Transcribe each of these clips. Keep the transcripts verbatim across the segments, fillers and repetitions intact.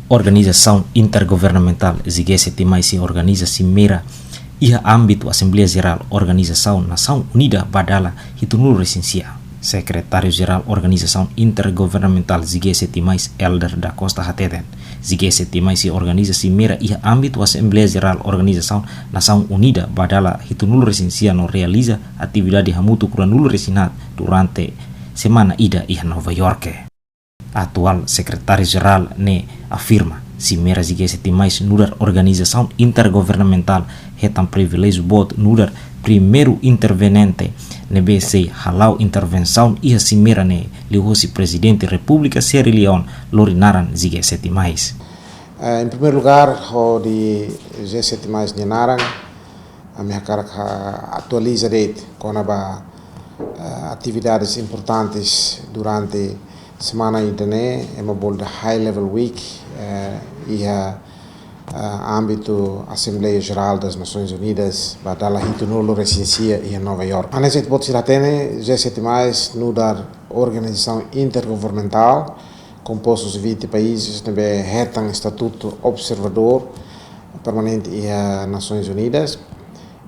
Organizasaun Intergovernamentál G sete mais sei organiza simeira iha ámbitu Asembleia Jerál Organizasaun Nasaun Unida ba dala hitunulu resin sia. Sekretáriu Jerál Organizasaun Intergovernamentál G sete mais, Helder da Costa hateten, G sete mais sei organiza simeira iha ámbitu Asembleia Jerál Organizasaun Nasaun Unida ba dala hitunulu resin sia no realiza atividade hamutuk ruanulu resin haat durante semana ida iha Nova Iorke. Atuál Sekretáriu Jerál ne'e afirma, simeira G sete mais nu'udar organizasaun intergovernamentál hetan priviléjiu boot nu'udar primeiru interveniente ne'ebé sei hala'o intervensaun iha simeira ne'e liuhosi Prezidente Repúblika Sierra Leone lori naran G sete mais. Eh, em primeiro lugar, hodi G sete mais nia naran, ami hakarak atualiza de'it kona-ba, eh, atividades importantes durante semana ida-ne'e, ema bolu dehan High Level Week, eh, iha, eh, ámbitu Assembleia Geral das Nações Unidas, ba dala hitunulu resin sia iha Nova Iorke. Hanesan ita-boot sira hatene, G sete mais nu'udar organizasaun intergovernamentál, kompostu husi vinte países, ne'ebé hetan estatutu observadór permanente iha Nações Unidas.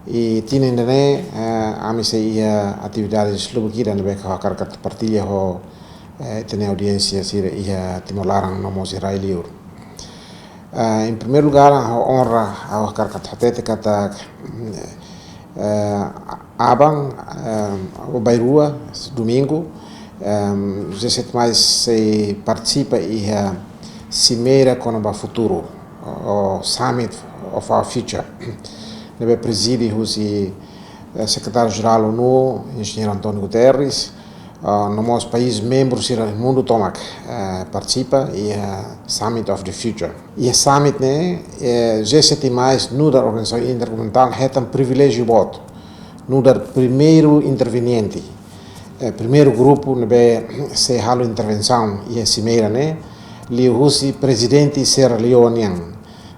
I tinan ida-ne'e, eh, ami sei iha atividades lubuk ida ne'ebé ha'u hakarak atu partilla ho, eh, ita-nia audiénsia sira iha Timor laran no mós iha rai-liur. Eh, em primeiro lugar, ha'u onra, ha'u hakarak atu hatete katak, eh, aban, eh, ou bainrua, domingu, eh, G sete mais sei partisipa iha simeira kona-ba futuru, ou Summit of Our Future, ne'ebé prezide husi, eh, Sekretáriu Jerál ONU, Enjeñeiru António Guterres, ah, no mós país membru sira mundu tomak, eh, partisipa iha, eh, Summit of the Future. Iha summit ne'e, eh, G sete mais nu'udar organizasaun intergovernamentál hetan priviléjiu boot nu'udar primeiru interveniente. Eh, primeiru grupu ne'ebé sei halo intervensaun iha simeira ne'e liuhusi Prezidente Sierra Leone nian,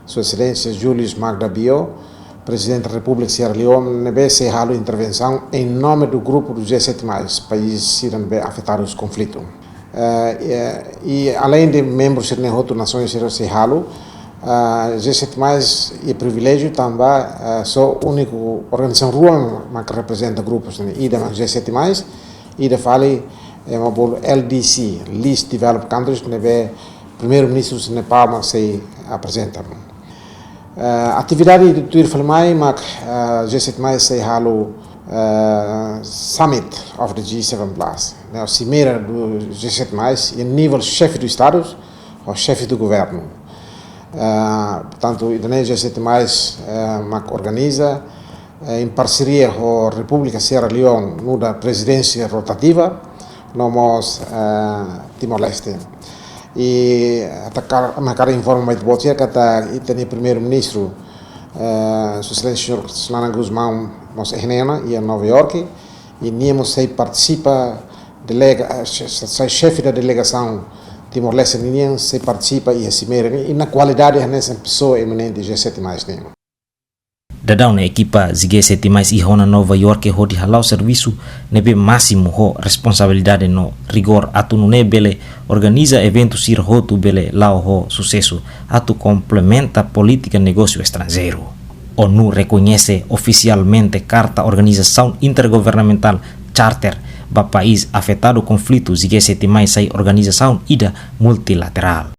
Sua Exelénsia Julius Maada Bio, Prezidente Repúblika Sierra Leone, ne'ebé sei halo intervensaun em nome do grupo do G sete mais, país sira ne'ebé afetadu husi konflitu. Eh, eh, i além de membru sira-ne'e hotu, nasaun sira sei halo, eh, G sete mais iha priviléjiu tanba, eh, só úniku organizasaun rua mak reprezenta grupu sira-ne'e, ida mak G sete mais, ida fali, eh, ema bolu L D C, Least Developed Countries, ne'ebé Primeiru-Ministru husi Nepal mak sei aprezenta. Eh, atividade tuir fali mai mak, eh, G sete mais sei halo, eh, Summit of the G seven plus, ne'e simeira do G sete mais, iha nivel xefe do Estadu ou xefe do governu. Eh, portantu, ida-ne'e G sete mais, eh, mak organiza, eh, em parceria ho Repúblika Sierra Leone, nu'udar prezidénsia rotativa, no mós, eh, Timor-Leste. I ha'u hakarak, ha'u hakarak informa mai ita-boot sira katak ita-nia Primeiru-Ministru, eh, Sua Exelénsia Señór Xanana Gusmão mós iha ne'e ona, iha Nova Iorke, i nia mós sei partisipa, delega, eh, xe-, xe-, sai xefe da delegasaun Timor-Leste ninian, sei partisipa iha simeira ne'e, i na kualidade hanesan pesoa eminente G sete mais nian. Daudaun ne'e ekipa G sete mais iha ona Nova Iorke hodi hala'o servisu ne'ebé másimu ho responsabilidade no rigór atu nune'e bele organiza eventu sira hotu bele la'o ho susesu atu komplementa polítika negósiu estranjeiru. ONU rekoñese ofisialmente Karta Organizasaun Intergovernamentál, Charter, ba país afetadu konflitu G sete mais sai organizasaun ida multilaterál.